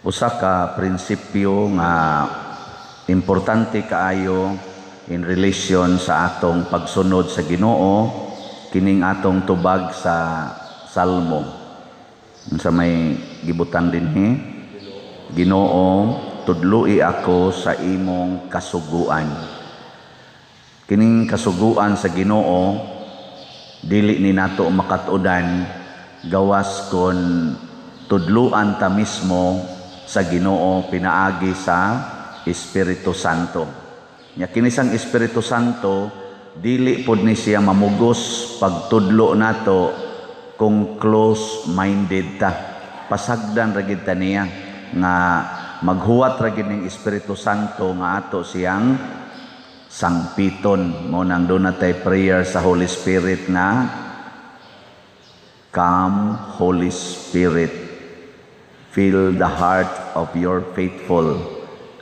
Usa ka prinsipyo nga importante kaayo in relation sa atong pagsunod sa Ginoo, kining atong tubag sa Salmo. Unsa may gibutang dinhi? "Ginoo, tudloi ako sa imong kasuguan." Kining kasuguan sa Ginoo, dili ni nato makat-udan gawas kon tudluan ta mismo sa Ginoo pinaagi sa Espiritu Santo. Nya kini sang Espiritu Santo, dili pod ni siya mamugos pagtudlo nato kung close-minded ta. Pasagdan ra gid ta niya nga maghuwat ra gid ning Espiritu Santo nga ato siyang sangpiton. Mao nang duna tay prayer sa Holy Spirit nga, "Come, Holy Spirit, fill the heart of your faithful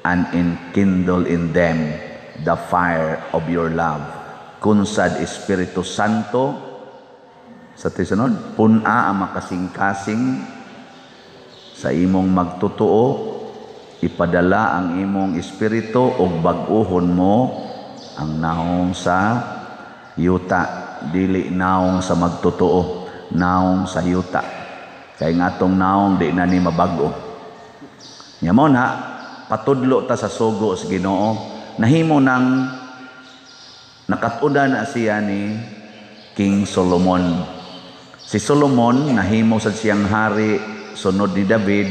and enkindle in them the fire of your love." Kunsad Espiritu Santo sa tisunod, pun-a ang makasing-kasing sa imong magtotoo, ipadala ang imong espiritu ug bag-uhon mo ang naong sa yuta. Dili naong sa magtotoo, naong sa yuta. Kay nga atong naong di na ni mabag-o. Nya mo na patudlo ta sa sugo sa Ginoo. Nahimo nang nakat-udan na siya ni King Solomon. Si Solomon nahimo sad siyang hari sunod ni David.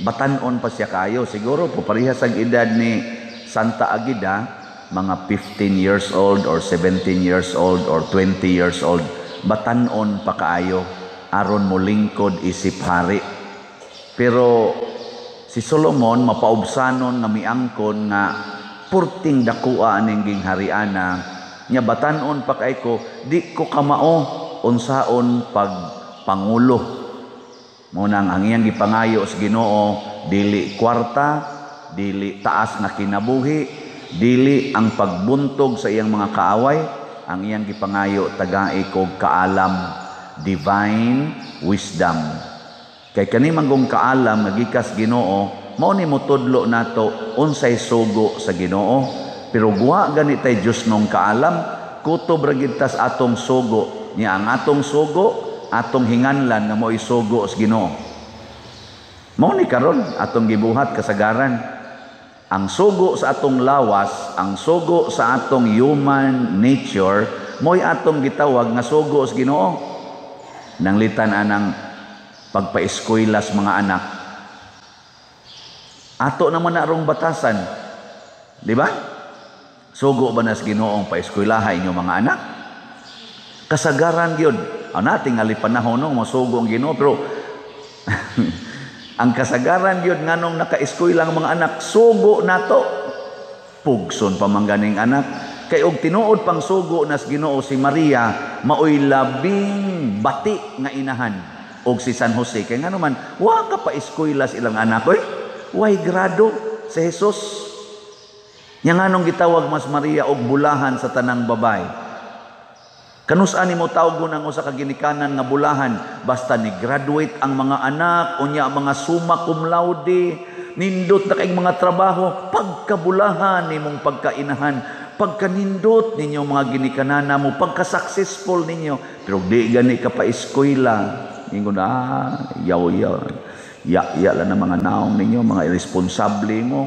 Batan-on pa siya kayo. Siguro po parehas ang edad ni Santa Agida, mga 15 years old or 17 years old or 20 years old. Batan-on pa kaayo aron mo lingkod isip hari. Pero si Solomon mapaubsanon nga miangkon nga purting dakua aning ginghariana nya, batan-on pa kay ko, di ko kamao unsaon pag pangulo. Mo nang ang iyang gipangayo sa Ginoo, dili kwarta, dili taas nga kinabuhi, dili ang pagbuntog sa iyang mga kaaway. Ang iyang gipangayo, tagai kog kaalam, divine wisdom. Kay kani manggong kaalam nga gikas Ginoo, mao ni motudlo nato unsay sugo sa Ginoo. Pero guwa gani tay Dios nong kaalam, kutob ra gid tas atong sugo. Nya ang atong sugo, atong hinganlan nga mo'y sugo sa Ginoo. Mao ni karon atong gibuhat kasagaran. Ang sugo sa atong lawas, ang sugo sa atong human nature, mo'y atong gitawag nga sugo sa Ginoo. Nanglitan anang pagpaeskuylas mga anak. Ato naman na rong batasan. Di ba? Sugo ba na sa Ginoong paeskuylaha inyong mga anak? Kasagaran gyud. Ang nating panahon no, masugo ang Ginoo, pero ang kasagaran gyud nganong naka-eskwela ang mga anak, sugo nato. Pugson pa man ganing anak. Kay og tinuod pang sugo nas Ginoo, si Maria maoy labing bati nga inahan og si San Jose. Kay ngano man wa ka pa eskwela sa ilang anak oy. Way grado si Jesus. Nya nganong gitawag mas Maria og bulahan sa tanang babay? Kanus-a nimo tawgon ang usa ka ginikanan nga bulahan? Basta ni graduate ang mga anak, unya ang mga summa cum laude, nindot na kayong mga trabaho, pagkabulahan nimong pagkainahan, pagkanindot ninyo mga ginikanana mo, pagka-successful ninyo, pero di gani ka pa eskwela. Ingon, ah, yaw yaw. Ya ya lang ng mga naong ninyo, mga irresponsable mo.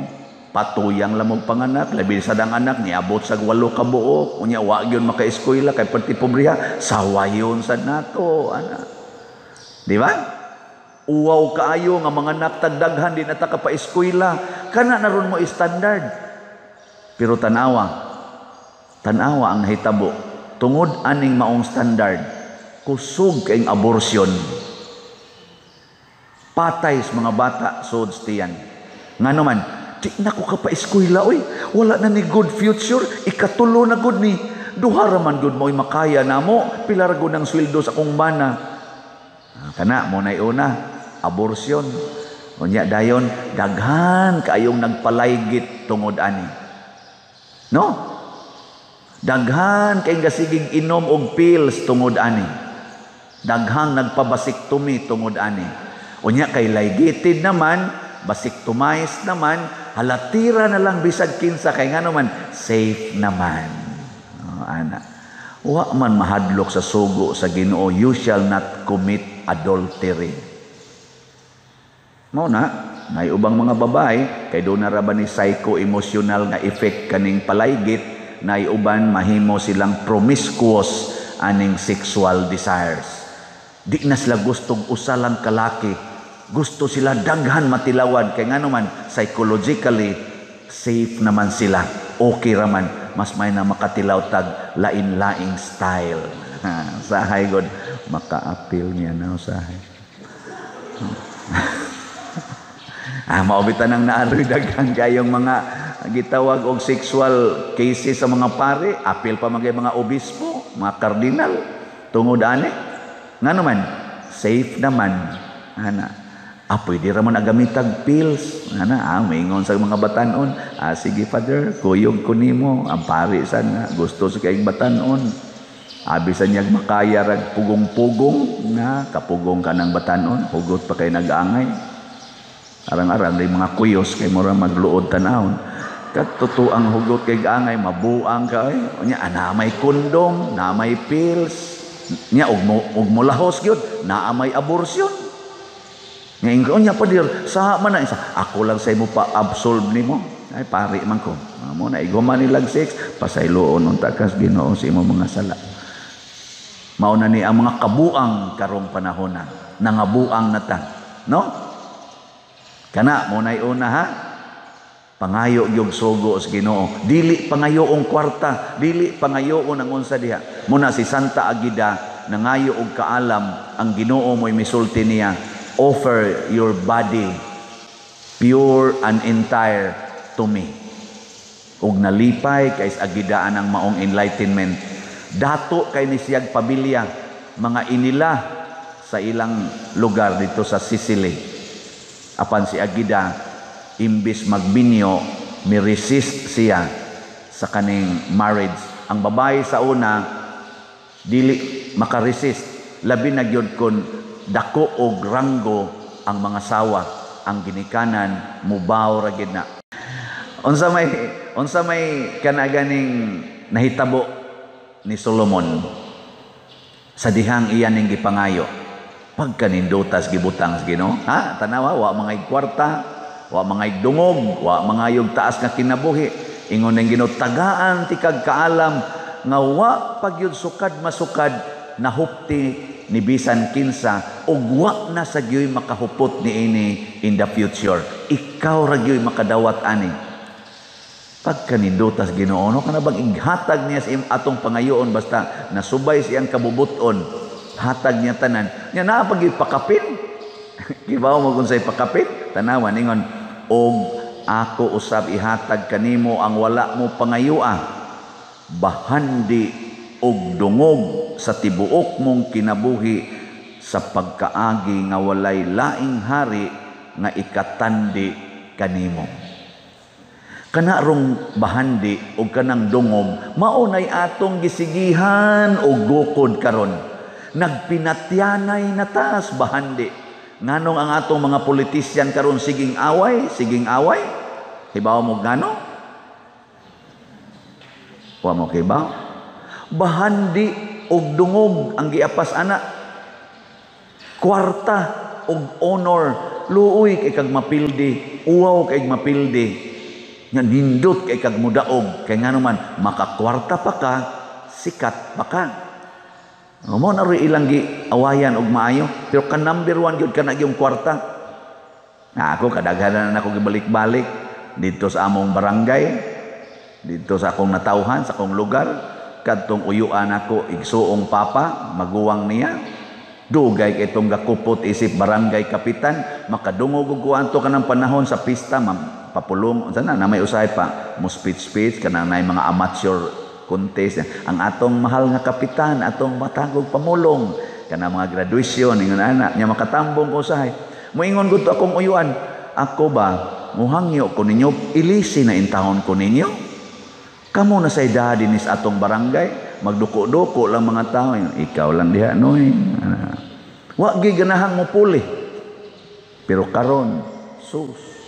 Patuyang lang mo panganak, labi sa dang anak niabot sa 8 ka buok, unya wa gyud makaeskwela kay perti pobreha, sawayon sad nato ana. Di ba? Uwaw kaayo nga mga anak tagdaghan, di na ta ka pa-eskwela, kana na ron mo standard. Pero tanawa, tanawa ang nahitabo tungod aning maong standard, kusog kayong abortion. Patay sa mga bata sud tiyan. Ngano man, di na ko ka pa-eskwela oy. Wala na ni good future, ikatulo na gud ni. Duha ra man gud mo'y makaya namo, pila ra gud ang sweldo sa akong bana. Ah, kana mo nay una, abortion. Unya dayon daghan kaayong nagpalaygit tungod ani. No? Daghan kay gasigig inom og pills tungod ani. Daghang nagpabasektomy tungod ani. Unya kay laygited naman, Vasectomized naman, halatira na lang bisag kinsa kay ngano man safe naman. Oh, ana. Wa man mahadlok sa sugo sa Ginoo, "You shall not commit adultery." Mao na, may ubang mga babae kay doon na ra ba ni psycho-emotional nga effect kaning palaygit, na uban mahimo silang promiscuous aning sexual desires. Di na sila gustong usa lang kalaki. Gusto sila daghan matilawad kay ngano man psychologically safe naman sila. Okay raman, mas may na makatilaw tag lain-laing style. Sahay god maka-appeal niya na usahay. Mao bitaw nang naaroy daghan kayong mga gitawag og sexual cases sa mga pare, apil pa magay mga obispo, mga kardinal tungod ani. Ngano man safe naman ana. Pwede ra man agamitag pills. Ana, maingon sa mga batanon. Sige Father, kuyog ko nimo. Ang pare sana gusto sa kayong batanon. Abi sa niyag makaya rag pugong-pugong na kapugong ka ng batanon, hugot pa kay nag-angay. Arang-arang day mga kuyos kay mura magluod tanawon. Katotoo ang hugot kay angay, mabuang ka ay. Nya ana may kondom, na may pills. Nya og molahos gyud, naa may abortion. Nya ingon nya padir, sa man na isa, ako lang sa imo pa absolve nimo. Ay pari man ko. Mo na igoma nilag sex, pasayloon unta kas Ginoo sa imong mga sala. Mao na ni ang mga kabuang karong panahona, nangabuang na ta, no? Kana mo nay una ha. Pangayo gyud sugo sa Ginoo. Dili pangayoong kwarta, dili pangayoon ang unsa diha. Muna si Santa Agida nangayo og kaalam, ang Ginoo mo'y misulti niya, "Offer your body pure and entire to me." Ug nalipay kay sa Agida ang maong enlightenment. Dato kay ni siyag pamilya, mga inila sa ilang lugar dito sa Sicily. Apan si Agida, imbis magbinyo, mi-resist siya sa kaning marriage. Ang babae sa una, dili makaresist. Labi na gyud kon dako og ranggo ang mga sawa, ang ginikanan, mubaw ra gyud na. Unsa may kanaganing nahitabo ni Solomon sa dihang iya ning gipangayo? Pagkanindutas gibutang sa Ginoo, ha? Tanawa, wa mga kwarta, wa mga dungog, wa mga yug taas nga kinabuhi. Ingon ning Ginoo, tagaan ti kag kaalam nga wa pagyud sukad masukad nahupti ni bisan kinsa ug wa na sa gyoy makahupot niini in the future. Ikaw ra gyoy makadawat ani. Pagkanindutas Ginoo, no kana bang ighatag niya sa atong pangayoon basta nasubay siyang kabubuton, hatag niya tanan. Nya naa pag ipakapin. Kibaw mo kung sa ipakapin, tanawan ingon og ako usab ihatag kanimo ang wala mo pangayua, bahandi og dungog sa tibuok mong kinabuhi sa pagkaagi nga walay laing hari nga ikatandi kanimo. Kana rong bahandi og kanang dungog mao nay atong gisigihan og gukod karon. Nagpinatyanay na taas bahandi. Nganong ang atong mga politisyan karon siging away, siging away? Hibaw mo ngano? Wa mo kibaw? Bahandi og dungog ang giapas ana. Kwarta og honor, luoy kay kag mapildi, uwaw kay mapildi. Nga nindot kay kag mudaog, kay ngano man makakwarta pa ka, sikat pa ka. Mo na rin ilang giawayan og maayo, pero ka number one gyud kana gyung kwarta. Na ako kadaghanan na ako gibalik-balik dito sa among barangay, dito sa akong natawhan, sa akong lugar, kadtong uyuan ako igsuong papa, maguwang niya. Dugay kay itong gakupot isip barangay kapitan, makadungog og kuanto kanang panahon sa pista, papulong, sana na may usahay pa, mo speech kanang nay mga amateur contest. Ang atong mahal nga kapitan, atong matagog pamulong, kanang mga graduation, ingon ana, nya makatambong ko usahay. Moingon gud akong uyuan, ako ba muhangyo ko ninyo, ilisi na intahon ko ninyo. Kamo na sa edad dinis atong barangay, magduko-duko lang mga tao, ikaw lang diha noy. Wa gi ganahang mo puli. Pero karon, sus.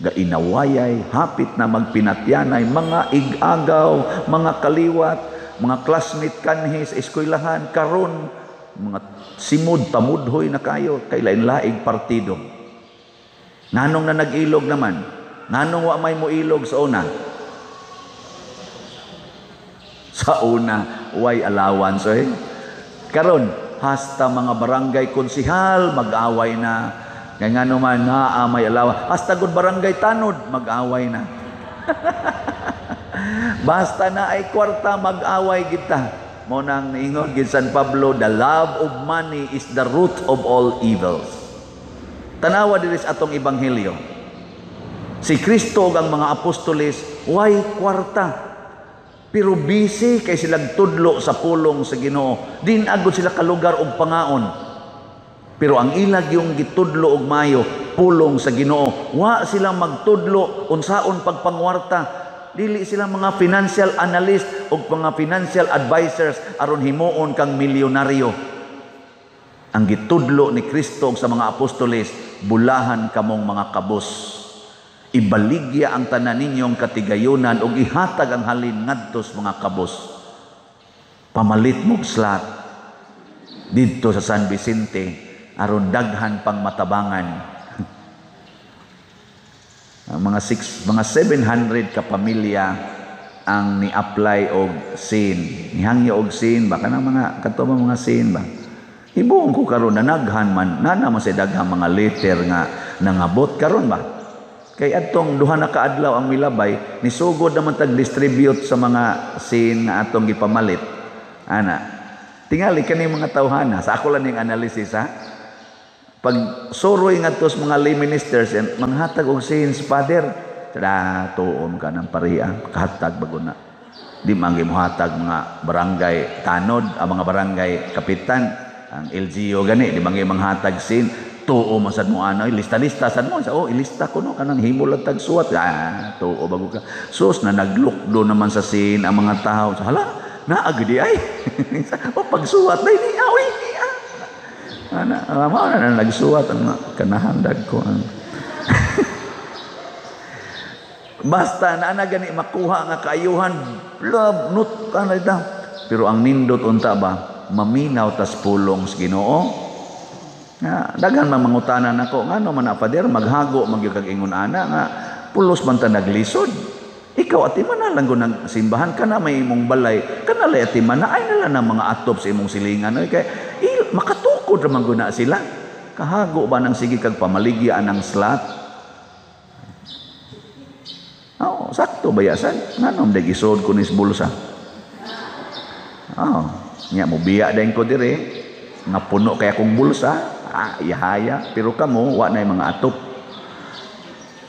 Gainawayay, hapit na magpinatyanay, mga igagaw, mga kaliwat, mga classmate kanhi sa eskwelahan, karon mga simod tamudhoy na kayo kay lain-laing partido. Nganong na nag-ilog naman? Nganong wa may moilog sa una? Sa una, way allowance eh. Karon, hasta mga barangay konsihal mag-away na. Kaya nga naman, naa may allowance. Hasta gud barangay tanod, mag-away na. Basta na ay kwarta, mag-away kita. Mao nang niingon gid San Pablo, "The love of money is the root of all evils." Tanawa diri sa atong ebanghelyo. Si Kristo ug ang mga apostoles way kwarta. Pero busy kay silang tudlo sa pulong sa Ginoo. Di na gud sila kalugar og pangaon. Pero ang ilag yung gitudlo og mayo, pulong sa Ginoo. Wa sila magtudlo unsaon pagpangwarta. Dili sila mga financial analyst o mga financial advisors aron himuon kang milyonaryo. Ang gitudlo ni Kristo sa mga apostoles, "Bulahan kamong mga kabos. Ibaligya ang tanan ninyong katigayunan ug ihatag ang halin ngadto sa mga kabos." Pamalit mo slot didto sa San Vicente aron daghan pang matabangan. Ang mga six, mga 700 ka pamilya ang ni-apply og SIN. Nihangyo og SIN ba, kanang mga kato ba, mga SIN ba. Hibuon ko karon na naghan man, nana man sa daghang mga letter nga nangabot karon ba. Kay adtong duha na kaadlaw ang milabay, nisugod naman tag distribute sa mga SIN nga atong gipamalit. Ana. Tingali kani mga tawhana, sa ako lang ning analysis ha. Pag suroy ngadto sa mga lay ministers and manghatag og SINs, Father, tada tuom ka ng pariha, kahatag bago na. Di man gimuhatag mga barangay tanod, ang mga barangay kapitan, ang LGU gani, di man manghatag SIN. Tuo man sad mo ano, lista-lista sad mo. Oh, ilista ko no kanang himo lang tag suwat. Ah, tuo bago ka. Sus na naglukdo naman sa SIN ang mga tao. So, hala, naa gidi ay. O pagsuwat na ni awi ni ah. Ana, mao na na nagsuwat ang kanahandag ko ang Basta na ana gani makuha nga kaayuhan, love not kana ita. Pero ang nindot unta ba, maminaw tas pulong sa Ginoo. Nga daghan man mangutana nako, ngano man na, Father, maghago magyud kag ingon ana nga pulos man ta naglisod. Ikaw ati man na lang ng simbahan ka na may imong balay, kana lay ati man na ay nala ng mga atop sa imong silingan oy, kay il, makatukod ra man guna sila. Kahago ba nang sige kag pamaligya ang slot? Oh, sakto ba yasan? Ngano man isod ko nis bulsa? Oh, nya mo biya dayon ko dire nga puno kay akong bulsa, ah, ihaya, pero kamo wa nay mga atop.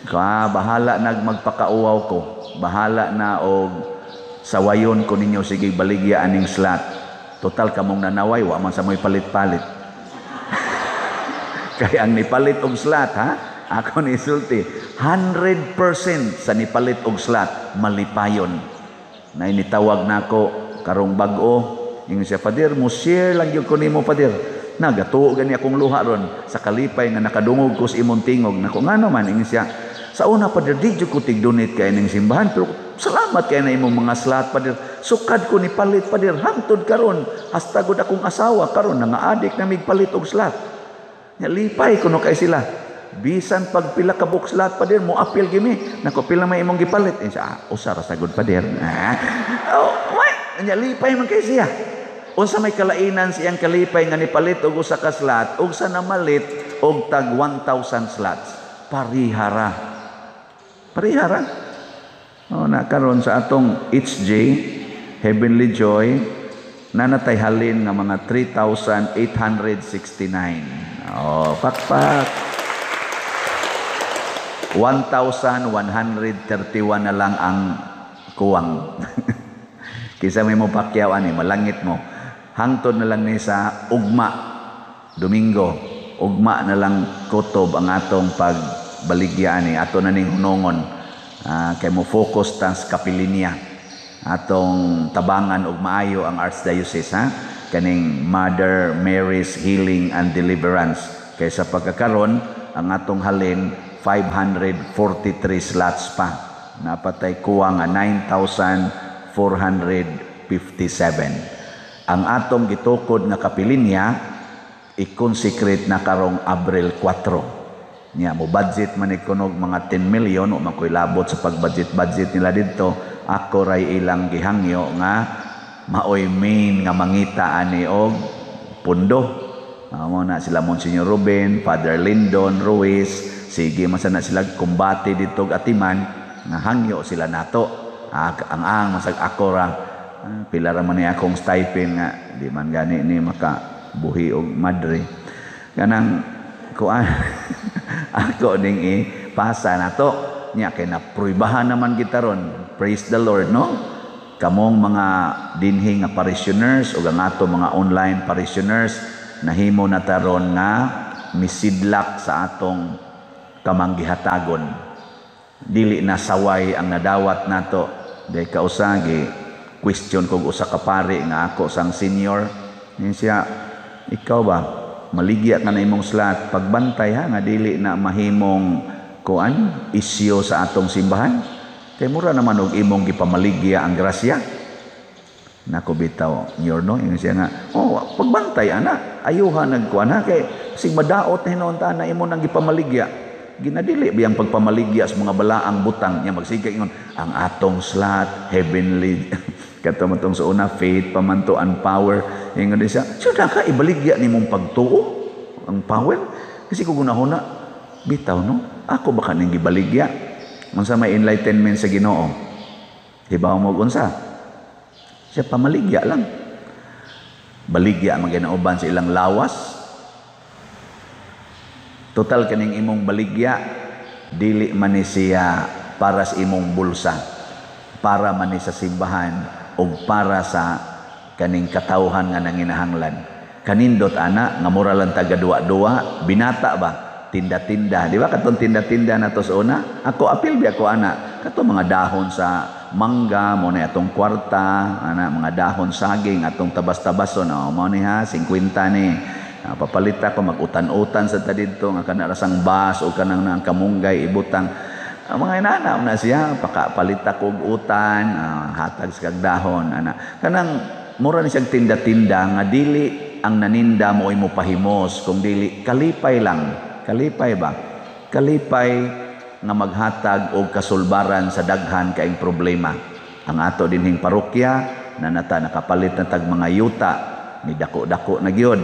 Ka bahala nag magpakauwaw ko. Bahala na og sawayon ko ninyo sige baligya aning slot. Total kamong nanaway wa man sa moy palit-palit. Kay ang nipalit og slot ha, ako ni sulti 100% sa nipalit og slot malipayon. Na initawag nako karong bag-o, ingon siya, "Father, mo share lang gyud ko nimo, Father. Nagatuo gani akong luha ron sa kalipay nga nakadungog ko sa imong tingog." Nako, ngano man? Ingon siya, "Sa una, Father, di jud ko tig-donate kay ning simbahan, pero salamat kay na imong mga slot, Father. Sukad ko ni palit, Father, hangtod karon, hasta gud akong asawa karon nga-adik na migpalit og slot." Nya lipay kuno kay sila. "Bisan pag pila ka box slot, Father, mo apil gimi. Nako, pila may imong gipalit?" Eh, siya, "Ah, usa ra sagud, Father." Ah. Oh, why? Nya lipay man kay siya. Unsa may kalainan siyang kalipay nga nipalit og usa ka slot ug sa namalit og tag 1,000 slots? Parihara. Parihara. Oh, na karon sa atong HJ, Heavenly Joy, nanatay halin nga mga 3,869. Oh, pakpak. 1,131 na lang ang kuwang. Kisa may mo pakyaw ani, malangit mo. Hangtod na lang ni sa ugma, Domingo, ugma na lang kutob ang atong pagbaligya ani, ato na ning hunongon. Kay mo focus tas kapilinya. Atong tabangan og maayo ang Archdiocese ha, kaning Mother Mary's Healing and Deliverance. Kay sa pagkakaron ang atong halin 543 slots pa. Napatay kuha nga 9,457. Ang atong gitukod nga kapilinya i-consecrate na karong Abril 4. Nya mo budget man kunog mga 10 million o man ko'y labot sa pag-budget-budget nila didto. Ako ray ilang gihangyo nga maoy main nga mangita ani og pundo. Amo na sila Monsignor Ruben, Father Lyndon Ruiz, sige man na sila kumbate dito atiman nga hangyo sila nato. Ang masag ako ra, pila ra man ni akong stipend nga di man gani ni maka buhi og madre. Kanang kuan ako ning ipasa nato nya kay napruibahan naman kita ron. Praise the Lord, no? Kamong mga dinhi nga parishioners ug ang ato mga online parishioners, nahimo na taron nga misidlak sa atong kamanggihatagon. Dili na saway ang nadawat nato. Day kausa gi question kog usa ka pari nga ako sang senior. Niya siya, "Ikaw ba maligya ka na imong slot, pagbantay ha nga dili na mahimong kuan isyo sa atong simbahan kay mura naman og imong gipamaligya ang grasya." Nako bitaw, nyor, no? Ingon siya nga, "Oh, pagbantay ana, ayuha nagkuan ha, kay sing madaot na hinuon ta na imo nang gipamaligya. Ginadili biyang pagpamaligya sa mga balaang butang." Niya magsiga ingon ang atong slot heavenly kato man tong sa una, faith pa man to and power. Ingon din siya, "Syudda ka ibaligya nimong pagtuo ang power." Kasi kung gunahuna bitaw, no, ako ba kaning gibaligya? Unsa may enlightenment sa Ginoo, hibaw mo unsa siya, pamaligya lang, baligya ang ginauban sa ilang lawas. Total kaning imong baligya dili man ni siya para sa imong bulsa, para man ni sa simbahan ug para sa kaning katawhan nga nanginahanglan. Kanindot ana nga mura lang taga duwa-duwa, binata ba? Tinda-tinda, di ba katong tinda-tinda na to sa una? Ako apil biya ko ana, katong mga dahon sa mangga mo na atong kwarta, ana mga dahon saging atong tabas-tabason, oh, mo ni ha 50 ni. Papalit ako mag-utan-utan sa ta didto nga kana rasang bus o kanang nang kamunggay ibutang. Ang mga inana na siya pakapalit ako og utan, hatag sa kag dahon ana. Kanang mura ni siyang tinda-tinda nga dili ang naninda mo ay mo pahimos kung dili kalipay lang. Kalipay ba? Kalipay nga maghatag og kasulbaran sa daghan kaing problema. Ang ato dinhing parokya na nata nakapalit na tag mga yuta ni dako-dako na gyud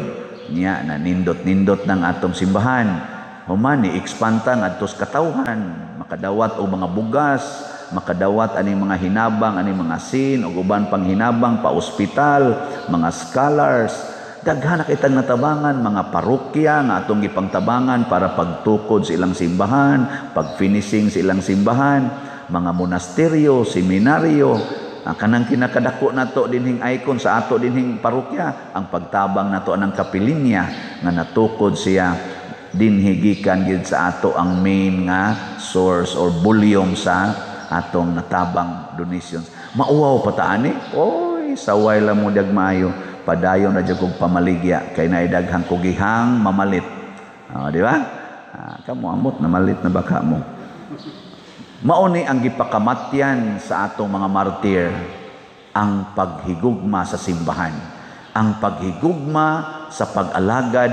niya na nindot-nindot ng atong simbahan. Human ni expand ta ngadto sa katawhan, makadawat og mga bugas, makadawat aning mga hinabang, aning mga sin ug uban pang hinabang pa ospital, mga scholars. Daghan na kitang natabangan, mga parokya nga atong gipangtabangan para pagtukod sa ilang simbahan, pag-finishing sa ilang simbahan, mga monasteryo, seminaryo, ang kanang kinakadako nato dinhing icon sa ato dinhing parokya, ang pagtabang nato anang kapilinya nga natukod siya dinhi gikan gid sa ato ang main nga source or volume sa atong natabang donations. Mauwaw pa ta ani? Oy, saway lang mo maayo. Padayon na jud kog pamaligya kay naay daghang kugihang mamalit. Oh, di ba? Kamo amot namalit na baka mo. Mao ni ang gipakamatyan sa atong mga martir, ang paghigugma sa simbahan, ang paghigugma sa pag-alagad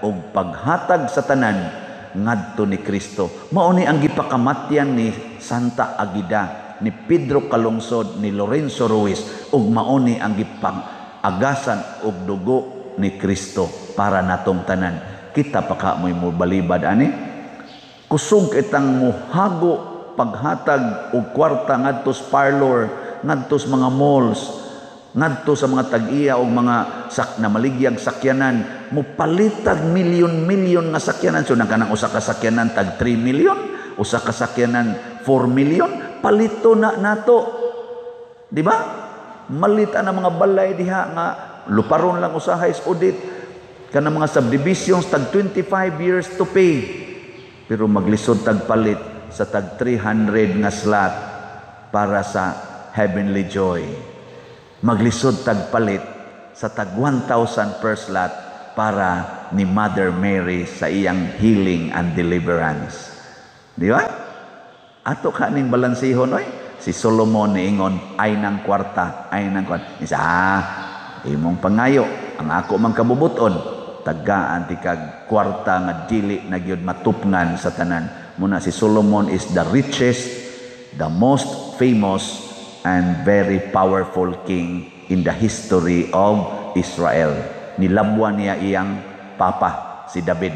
ug paghatag sa tanan ngadto ni Kristo. Mao ni ang gipakamatyan ni Santa Agida, ni Pedro Calungsod, ni Lorenzo Ruiz, ug mao ni ang gipang-agasan og dugo ni Kristo para natong tanan. Kita pa ka mo'y mobalibad ani? Kusog itang muhago paghatag og kwarta ngadto sa parlor, ngadto sa mga malls, ngadto sa mga tag-iya og mga sak na maligyag sakyanan, mopalitag milyon-milyon nga sakyanan. So kanang usa ka sakyanan tag 3 million, usa ka sakyanan 4 million, palito na nato. Di ba? Malita na mga balay diha nga luparon lang usahay sa audit kanang mga subdivisions tag 25 years to pay. Pero maglisod tag palit sa tag 300 nga slot para sa heavenly joy. Maglisod tag palit sa tag 1,000 per slot para ni Mother Mary sa iyang healing and deliverance. Di ba? Ato ka ning balansihon oy. Si Solomon niingon ay ng kwarta, ay ng kwarta. Isa, imong pangayo, ang ako man kabubuton, tagaan ti kag kwarta nga dili na gyud matupngan sa tanan. Muna si Solomon is the richest, the most famous, and very powerful king in the history of Israel. Nilabwan niya iyang papa, si David.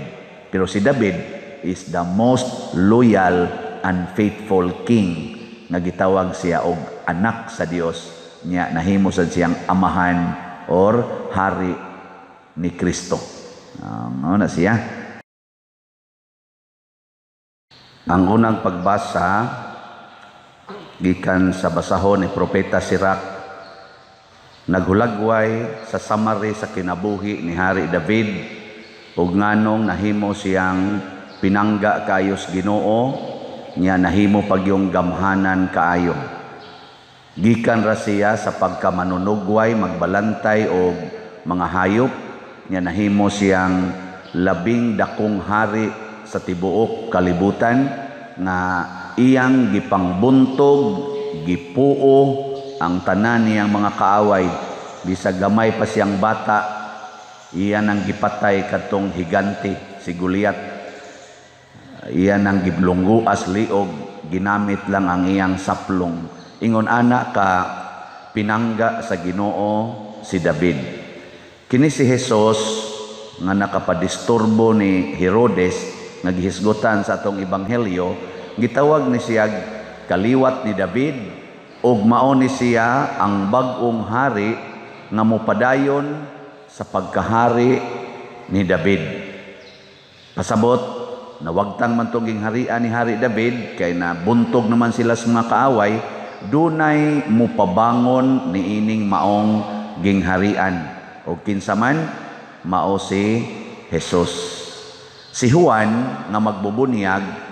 Pero si David is the most loyal and faithful king nga gitawag siya og anak sa Dios niya, nahimo sad siyang amahan or hari ni Kristo. Na siya. Ang unang pagbasa gikan sa basahon ni Propeta Sirach, naghulagway sa summary sa kinabuhi ni Hari David ug nganong nahimo siyang pinangga kayos Ginoo niya, nahimo pagyong gamhanan kaayo. Gikan ra siya sa pagkamanunugway, magbalantay og mga hayop niya, nahimo siyang labing dakong hari sa tibuok kalibutan nga iyang gipangbuntog, gipuo ang tanan niyang mga kaaway. Bisag gamay pa siyang bata, iyan ang gipatay kadtong higante si Goliat. Iyan ang giblungguas liog, ginamit lang ang iyang saplong. Ingon ana ka pinangga sa Ginoo si David. Kini si Jesus nga nakapadisturbo ni Herodes nga gihisgutan sa atong ebanghelyo, gitawag ni siya kaliwat ni David ug mao ni siya ang bag-ong hari nga mopadayon sa pagkahari ni David. Pasabot, nawagtang man tong gingharian ni Hari David kay nabuntog naman sila sa mga kaaway, dunay mupabangon niining maong gingharian. O kinsa man, mao si Jesus. Si Juan nga magbubunyag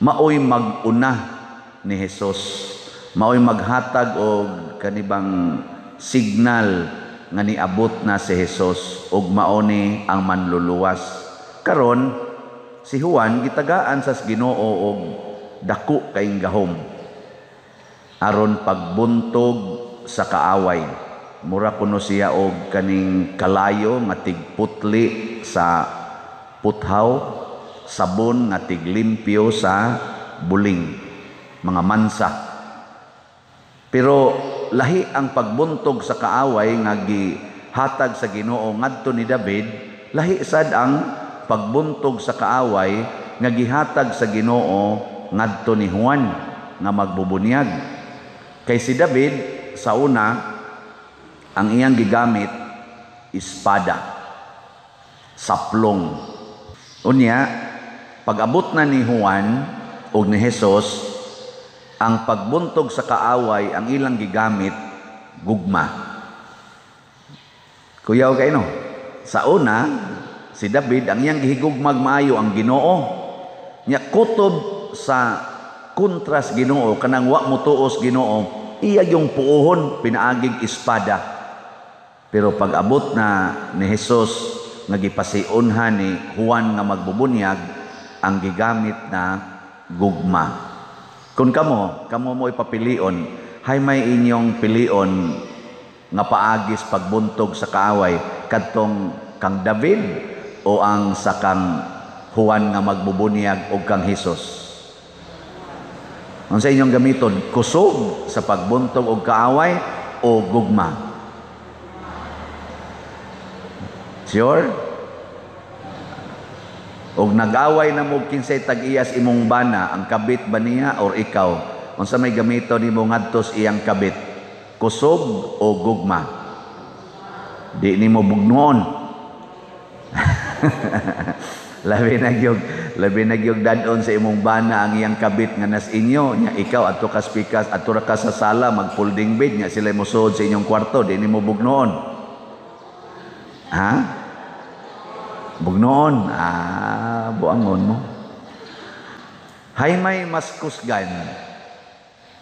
maoy mag-una ni Jesus, maoy maghatag og kanibang signal nga niabot na si Jesus ug mao ni ang manluluwas. Karon si Juan gitagaan sa Ginoo og dako kaing gahom aron pagbuntog sa kaaway. Mura kuno siya og kaning kalayo nga tigputli sa puthaw, sabon nga tiglimpyo sa buling, mga mansa. Pero lahi ang pagbuntog sa kaaway nga gihatag sa Ginoo ngadto ni David, lahi sad ang pagbuntog sa kaaway nga gihatag sa Ginoo ngadto ni Juan nga magbubunyag. Kay si David sa una ang iyang gigamit espada, saplong. Unya pag-abot na ni Juan ug ni Jesus, ang pagbuntog sa kaaway ang ilang gigamit gugma. Kuyaw kay no. Sa una si David ang iyang gihigugmag maayo ang Ginoo. Nya kutob sa kontras Ginoo kanang wa motuos Ginoo, iya yung puohon pinaagig espada. Pero pag-abot na ni Jesus nga gipasiunhan ni Juan nga magbubunyag, ang gigamit na gugma. Kung kamo, kamo mo ipapilion, hay may inyong pilion nga paagis pagbuntog sa kaaway kadtong kang David o ang sa kang Juan nga magbubunyag o kang Jesus? Ang sa inyong gamiton, kusog sa pagbuntog og kaaway o gugma? Sure? Og nag-away na mo kinsay tag-iyas imong bana, ang kabit ba niya or ikaw? Unsa may gamiton nimo ngadto sa iyang kabit? Kusog o gugma? Di nimo bugnuon. Labi na gyud dadon sa imong bana ang iyang kabit nga nas inyo nya, ikaw adto ka spikas, adto ra ka sa sala mag folding bed nya sila mosuod sa inyong kwarto, di nimo bugnuon. Ha? Bugnoon. Ah, buangon mo. Hay may mas kusgan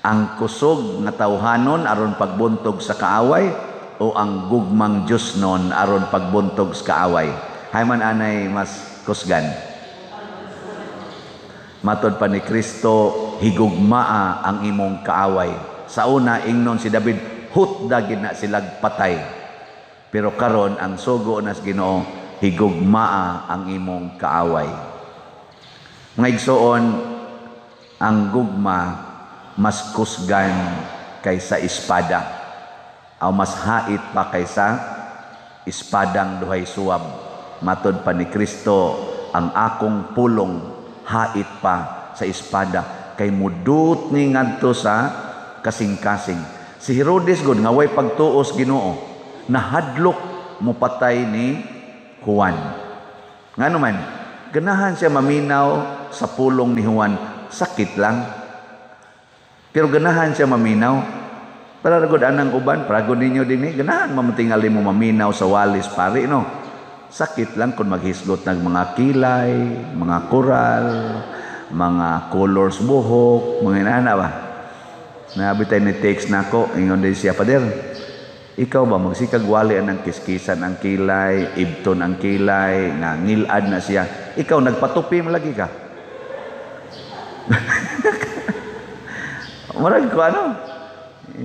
ang kusog nga tawhanon aron pagbuntog sa kaaway o ang gugmang Dios non aron pagbuntog sa kaaway? Hay man anay mas kusgan? Matod pa ni Kristo, higugmaa ang imong kaaway. Sa una, ingnon si David, hutda gid na silag patay. Pero karon ang sugo nas Ginoo, higugmaa ang imong kaaway. Mga igsoon, ang gugma mas kusgan kaysa espada. O mas hait pa kaysa espadang duhay suwab. Matod pa ni Kristo, ang akong pulong hait pa sa espada kay mudut ni ngadto sa kasing-kasing. Si Herodes gud nga way pagtuos Ginoo, nahadlok mopatay ni Juan. Ngano man, ganahan siya maminaw sa pulong ni Juan, sakit lang. Pero ganahan siya maminaw. Para gud anang uban, para gud ninyo dinhi, ganahan mamatingali mo maminaw sa walis pare, no. Sakit lang kung maghisgot ng mga kilay, mga koral, mga colors buhok, mga inana ba. Nabi tayo ni text nako, ingon din siya, "Pader, ikaw ba magsikag wali ang kiskisan ang kilay, ibton ang kilay, nga ngilad na siya. Ikaw nagpatupi mo lagi ka." Murag ko ano?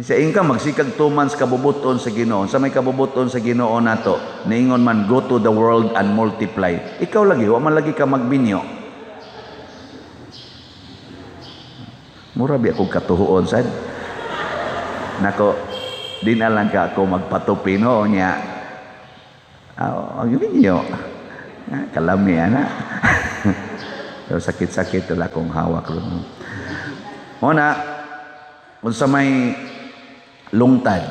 Sa ingka magsikag 2 months kabubuton sa Ginoo. Sa may kabubuton sa Ginoo nato, niingon man go to the world and multiply. Ikaw lagi wa man lagi ka magbinyo. Mura bi akong katuhuon sad. Nako, di na lang ka ako magpatupi no nya. Aw, magbinyo. Kalami ana. Pero sakit-sakit wala akong hawak ron. Una, unsa may lungtad,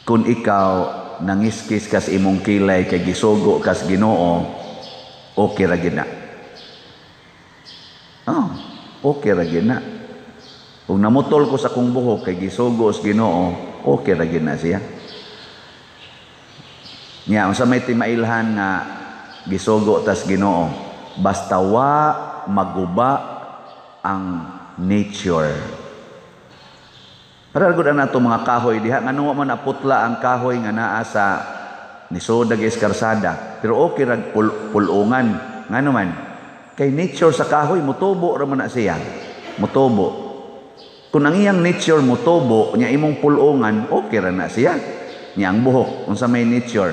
kung ikaw nangiskis kas imong kilay kay gisugo kas Ginoo, okay ra gid na. Oh, okay ra gid na. Kung namutol ko sa akong buhok kay gisugo sa Ginoo, okay ra gid na siya. Nya unsa may timailhan nga gisugo tas Ginoo, basta wa maguba ang nature. Para gud ang nato mga kahoy diha, ngano wa man naputla ang kahoy nga naa sa nisod ag eskarsada, pero okay rag pulungan. Ngano man kay nature sa kahoy motubo ra man na siya, motubo. Kung ang iyang nature motubo nya imong pulungan, okay ra na siya. Nya ang buhok unsa may nature,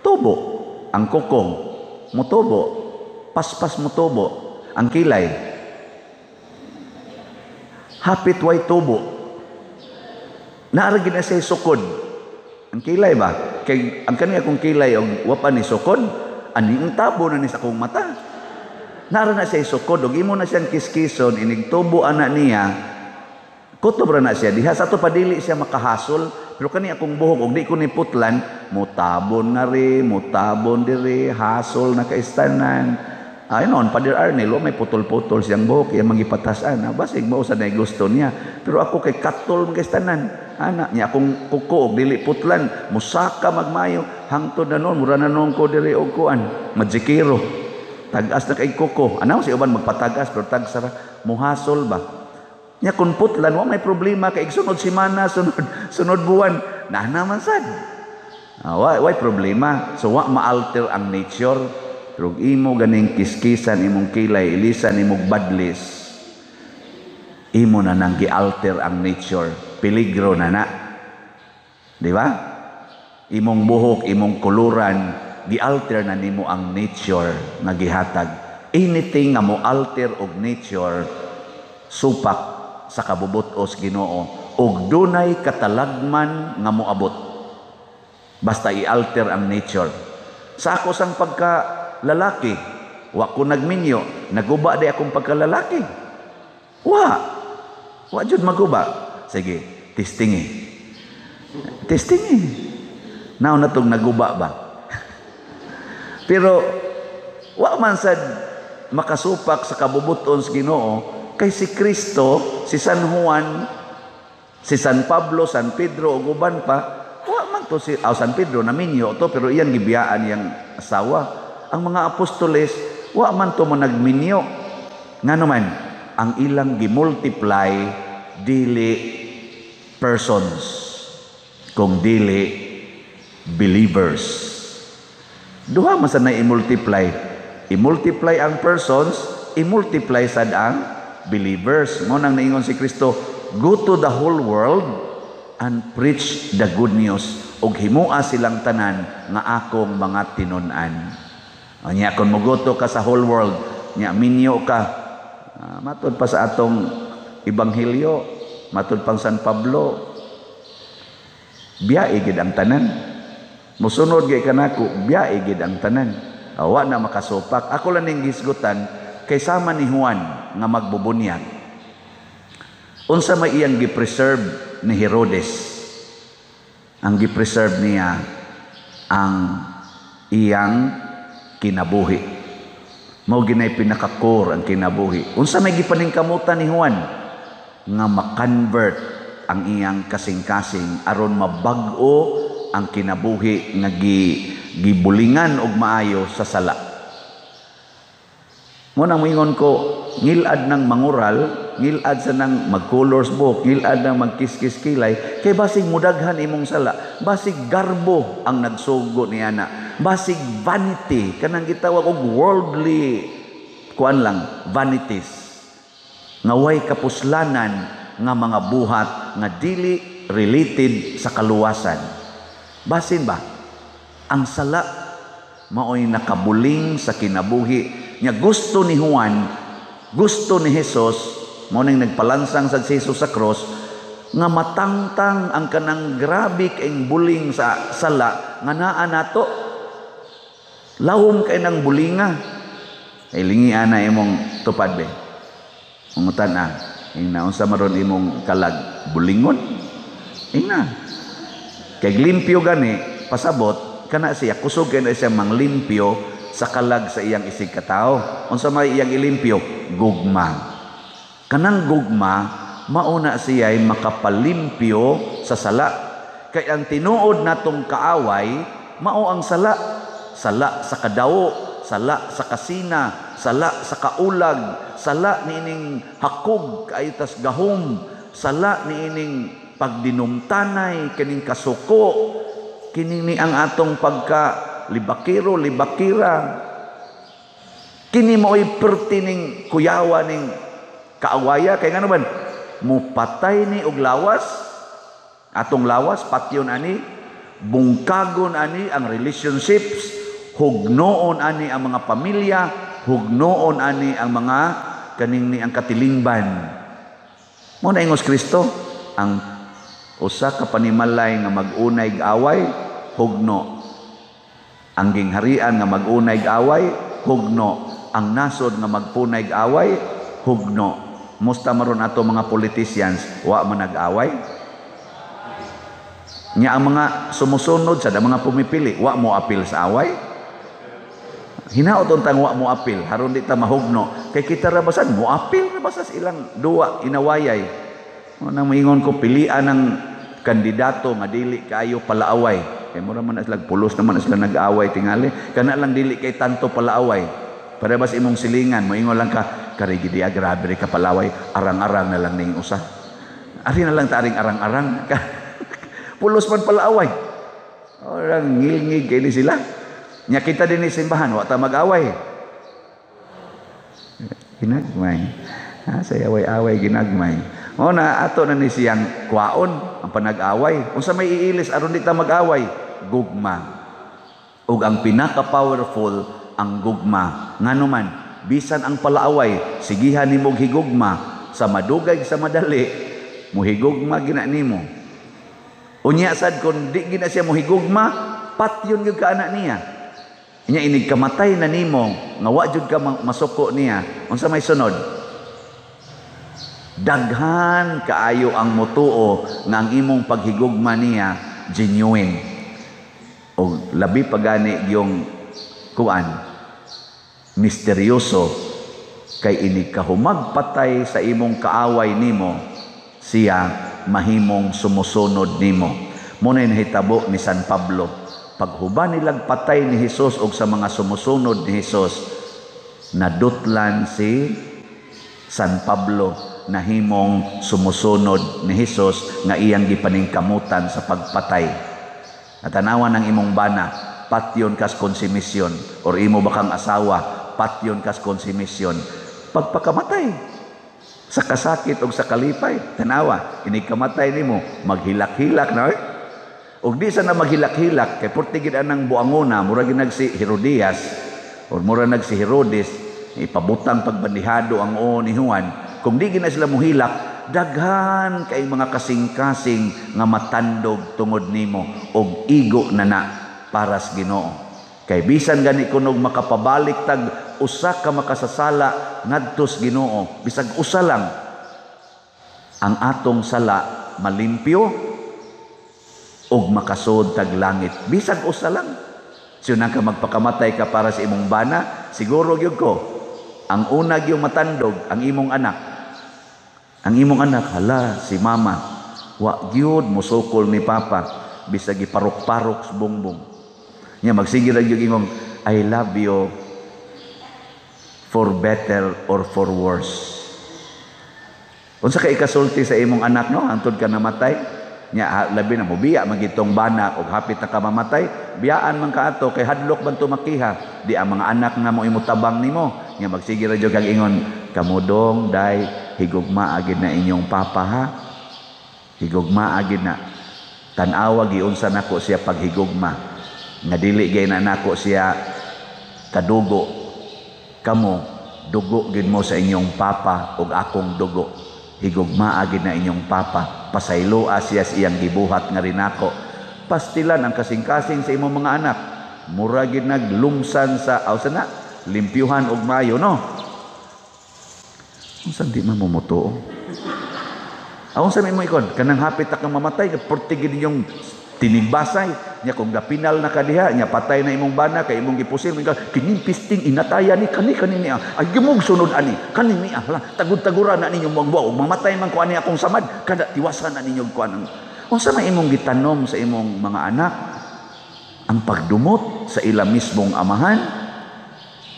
tubo. Ang kuko motubo, paspas motubo. Ang kilay hapit way tubo. Naara gid na siya sukod. Ang kilay ba? Kay ang kani akong kilay og wa pa ni sukod, ani ang tabo na ni sa akong mata. Naara na siya sukod og imo na siyang kiskison inig tubo ana niya. Kutob ra na siya diha sa ato padili siya makahasol, pero kani akong buhok og di ko ni putlan, mutabon nga ri, mutabon diri, hasol na kaistanan. Ay noon, Pader Arnel, may putol-putol siyang buhok, iya mangipatasan. Basig mao sa na gusto niya. Pero ako kay katol magaistanan. Ana, niya akong kuko og dili putlan, musaka magmayo, hangtod na noon, mura na noon ko diri og kuan, majikiro. Tag-as na kay kuko. Ano si uban magpatagas pero tagsara, muhasol ba? Nya kun putlan wa may problema kay sunod semana, sunod buwan, na naman sad. Wa way problema. So wa ma-alter ang nature. Pero imo ganing kiskisan imong kilay, ilisan imong badlis, imo na nang gi-alter ang nature. Peligro na na. Di ba? Imong buhok, imong kuluran, gi-alter na nimo ang nature nga gihatag. Anything nga mo alter og nature, supak sa kabubut-os Ginoo og dunay katalagman nga moabot. Basta i-alter ang nature. Sa ako sang pagka lalaki, wa ko nagminyo, naguba di akong pagkalalaki. Wa. Wa jud maguba. Sige, testingi. Testingi. Now na tong naguba ba? Pero wa man sad makasupak sa kabubuton sa Ginoo kay si Kristo, si San Juan, si San Pablo, San Pedro ug uban pa, wa man to si San Pedro naminyo to pero iyang gibiyaan iyang asawa. Ang mga apostoles wa man to mo nagminyo. Ngano man ang ilang gimultiply dili persons kung dili believers. Duha man sa na i-multiply. I-multiply ang persons, I-multiply sad ang believers. Mao nang naingon si Kristo, "Go to the whole world and preach the good news ug himua silang tanan nga akong mga tinun-an." Nya kung mogoto ka sa whole world, nya minyo ka, matud pa sa atong ebanghelyo, matud pang San Pablo, biyae gid ang tanan. Musunod gay kanako, biyae gid ang tanan. Wa na makasupak. Ako lang ning gisgutan kay sama ni Juan nga magbubunyag. Unsa may iyang gi-preserve ni Herodes? Ang gi-preserve niya ang iyang kinabuhi. Mao ginay pinaka-core ang kinabuhi. Unsa may gipaningkamutan ni Juan? Nga ma-convert ang iyang kasing-kasing aron mabag-o ang kinabuhi nga gibulingan og maayo sa sala. Mao nang moingon ko, ngilad ng mangural, ngilad sa nang mag-colors buhok, ngilad nang magkiskis kilay, kay basig mudaghan imong sala, basig garbo ang nagsugo niya na, basig vanity, kanang gitawag og worldly kuan lang, vanities, nga way kapuslanan nga mga buhat nga dili related sa kaluwasan. Basin ba? Ang sala maoy nakabuling sa kinabuhi nya. Gusto ni Juan, gusto ni Jesus, mao ning nagpalansang sa Jesus sa cross nga matangtang ang kanang grabe kaing buling sa sala nga naa nato. Lawom kay nang bulinga. Ay lingi ana imong tupad be. Mangutan ah. Ingna, unsa maron imong kalag, bulingon? Ingna. Kay limpyo gani pasabot kana siya, kusog kay na siya manglimpyo sa kalag sa iyang isig katao. Unsa may iyang ilimpyo? Gugma. Kanang gugma mauna siya ay makapalimpyo sa sala. Kay ang tinuod natong kaaway mao ang sala. Sala sa kadawo, sala sa kasina, sala sa kaulag, sala niining hakog kay tas gahom, sala niining pagdinumtanay, kining kasuko, kining ni ang atong pagka libakiro, libakira. Kini mao'y pertining kuyawa ning kaawaya. Kay ngano man mupatay ni og lawas, atong lawas patyon ani, bungkagon ani ang relationships, hugnoon ani ang mga pamilya, hugnoon ani ang mga kaning ni ang katilingban. Mo na ingos Kristo, ang usa ka panimalay nga mag-unay away, hugno. Ang gingharian nga mag-unay away, hugno. Ang nasod nga magpunay away, hugno. Musta maron ato mga politicians, wa man nag-away? Nya ang mga sumusunod sa mga pumipili, wa mo apil sa away? Hinaot untang wa mo apil, haron di ta mahugno. Kay kita ra basan mo apil ra basas ilang duwa inawayay. Nang moingon ko, pilian ang kandidato nga dili kaayo palaaway. Kay mura man sila pulos naman sila nag-away tingali. Kana lang dili kay tanto palaaway. Para bas imong silingan, moingon lang ka, kari gidi grabe ka palaway, arang-arang na lang ning usa. Ari na lang taring arang-arang. Pulos man palaaway. Orang ngilngig kay ni sila. Nya kita din ni simbahan, wa ta mag-away. Ginagmay. Ha, say away-away ginagmay. Mao na ato na ni siyang kwaon ang panag-away. Unsa may iilis aron di ta mag-away? Gugma. Ug ang pinaka-powerful ang gugma. Ngano man, bisan ang palaaway, sigihan nimo higugma sa madugay sa madali, muhigugma gina nimo. Unya sad kon di gina siya muhigugma, patyon gyud ka anak niya. Inya inig kamatay na nimo nga wa jud ka masuko niya. Unsa may sunod? Daghan kaayo ang mutuo nga ang imong paghigugma niya genuine. O labi pa gani yung kuan misteryoso kay inig kahumagpatay sa imong kaaway nimo, siya mahimong sumusunod nimo. Muna nahitabo ni San Pablo. Paghuban nilang patay ni Hesus og sa mga sumusunod ni Hesus, nadutlan si San Pablo, nahimong sumusunod ni Hesus nga iyang gipaningkamutan sa pagpatay. Natanawan ng imong bana, patyon kas konsumisyon, or imo bakang asawa, patyon kas konsumisyon. Pagpakamatay sa kasakit o sa kalipay. Tanawa, inig kamatay nimo, maghilak-hilak na eh. Ug di sa na maghilak-hilak kay purti gid anang buangona, mura gid si Herodias or mura nag si Herodes, ipabutang pagbandihado ang oo ni Juan. Kung di gid na sila muhilak, daghan kay mga kasing-kasing nga matandog tungod nimo og igo na na para sa Ginoo. Kay bisan gani kunog makapabalik tag usa ka makasasala ngadto sa Ginoo, bisag usa lang, ang atong sala malimpyo ug makasud tag langit, bisag usa lang. Siyon ka magpakamatay ka para sa imong bana, siguro gyud ko ang una gyud matandog ang imong anak. Ang imong anak, "Hala, si mama wa gyud musukol ni papa bisag giparok-parok sa bongbong niya." Magsige ra gyud ingong, "I love you for better or for worse." Unsa ka ikasulti sa imong anak, no, hantod ka namatay? Nya labi na mobiya magitong bana og hapit na ka mamatay, biyaan man ka ato kay hadlok man to makiha. Di ang mga anak nga mo imo tabang nimo. Nya magsige ra jud kag ingon, "Kamudong day, higugma agid na inyong papa ha. Higugma agid na. Tan-awa giunsa nako siya paghigugma. Nga dili gay na nako siya kadugo. Kamo dugo gid mo sa inyong papa ug akong dugo. Higugma agid na inyong papa. Pasayloa siya sa iyang gibuhat nga rinako." Pastilan ang kasing-kasing sa imong mga anak. Mura gid naglumsan sa aw sana limpyuhan og mayo, no. Unsa di man mo motuo? Aw sa mo ikon kanang hapit ta kang mamatay, perti gid inyong tinigbasay nya. Kung gapinal na ka diha nya, patay na imong bana kay imong gipusil ka kining pisting inataya ni kani kani niya, ay gimog sunod ani kani niya. Hala, tagud-taguran na ninyo magwa ug mamatay man ko ani akong samad kada tiwasan na ninyo kuan. Unsa man imong gitanom sa imong mga anak? Ang pagdumot sa ila mismong amahan.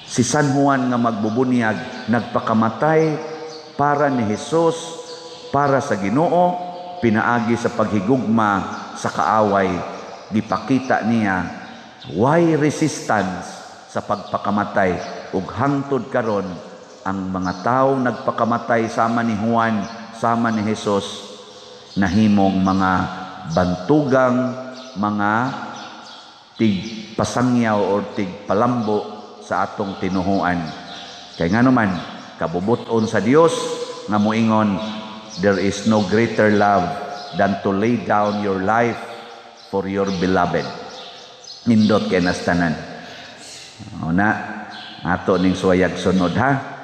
Si San Juan nga magbubunyag, nagpakamatay para ni Jesus, para sa Ginoo, pinaagi sa paghigugma sa kaaway. Gipakita niya why resistance sa pagpakamatay, ug hangtod karon ang mga tao nagpakamatay sama ni Juan, sama ni Jesus, nahimong mga bantugang mga tigpasangyaw or tigpalambo sa atong tinuhuan. Kay ngano man, kabubuton sa Dios nga moingon, "There is no greater love than to lay down your life for your beloved." Nindot kay nastanan. O na, ato ning suwayag sunod ha.